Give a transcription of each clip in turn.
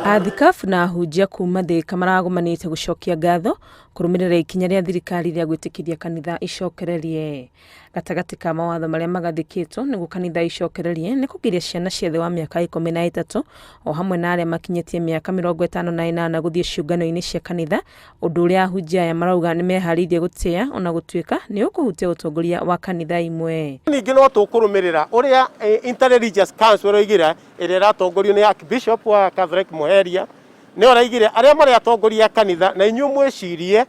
Athikabu na ahunjia kuma Thika maragomanĩte gũcokia ngatho kũrũmĩrĩra ikinya rĩa thirikari rĩa gwĩtĩkĩria kanitha icokererie. Gatagatĩ ka mawatho marĩa magathĩkĩtwo nĩguo kanitha icokererie nĩ kũgiria ciana cia thĩ wa mĩaka 13 o hamwe na arĩa makinyĩtie mĩaka 58 gũthiĩ ciũngano-inĩ cia kanitha, ũndũ ũrĩa ahunjia aya marauga nĩ meharĩirie gũtĩa ona gũtuĩka nĩ ũkũhutia ũtongoria wa kanitha imwe. Ningĩ no tũkũrũmĩrĩra ũrĩa Interreligious Council ĩroigire ĩrĩa ĩratongorio nĩ Archbishop wa Catholic Muheria, nĩwe ũraigire arĩa marĩ atongoria a kanitha na inyuĩ mwĩcirie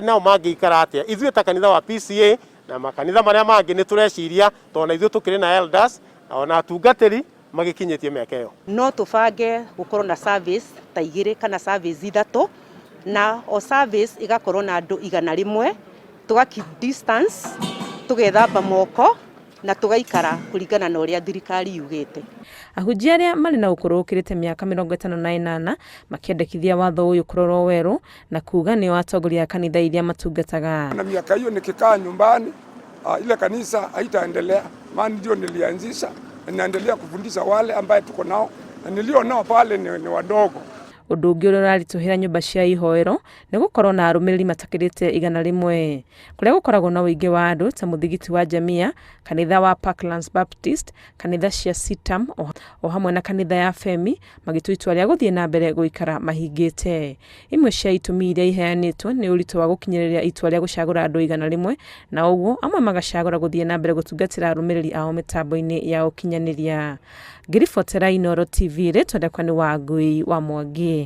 nao mangĩikara atĩa. Ithuĩ ta kanitha wa PCEA na makanitha marĩa mangĩ nĩ tũreciria tondũ na ithuĩ tũkĩrĩ na elders ona atungatĩri magĩkinyĩtie mĩaka ĩyo. No tũbange gũkorwo na service ta igĩrĩ kana service ithatũ, na o service ĩgakorwo na andũ 100, tũga keep distance, tũgethamba moko na tũgaikara kũringana na ũrĩa thirikari yugĩte. Ahunjia arĩa marĩ na ũkũrũ ũkĩrĩte mĩaka 58 makĩendekithia watho ũyũ kũrorwo werũ na kuga nĩo atongoria a kanitha iria matungataga. Na miaka hiyo nikikaa nyumbani, ile kanisa haitaendelea, maana ndio nilianzisha na naendelea kufundisha wale ambaye tuko nao na nilio nao pale ni wadogo. Ũndũ ũngĩ ũrĩa ũraritũhĩra nyũmba cia ihoero nĩ gũkorwo na arũmĩrĩri matakĩrĩte 100 kũrĩa gũkoragwo na ũingĩ wa andũ ta mũthigiti wa Jamia, kanitha wa Parklands Baptist, kanitha cia CITAM o hamwe na kanitha ya Femi magĩtua itua rĩa gũthiĩ na mbere gũikara mahingĩte. Imwe cia itũmi iria iheanĩtwo nĩ ũritũ wa gũkinyĩrĩria itua rĩa gũcagũra andũ 100 na ũguo amwe magacagũra gũthiĩ na mbere gũtungatĩra arũmĩrĩri ao mĩtambo-inĩ ya ũkinyanĩria. Ngĩribotera Inooro TV, rĩtwa rĩakwa nĩ Wangui wa Mwangi.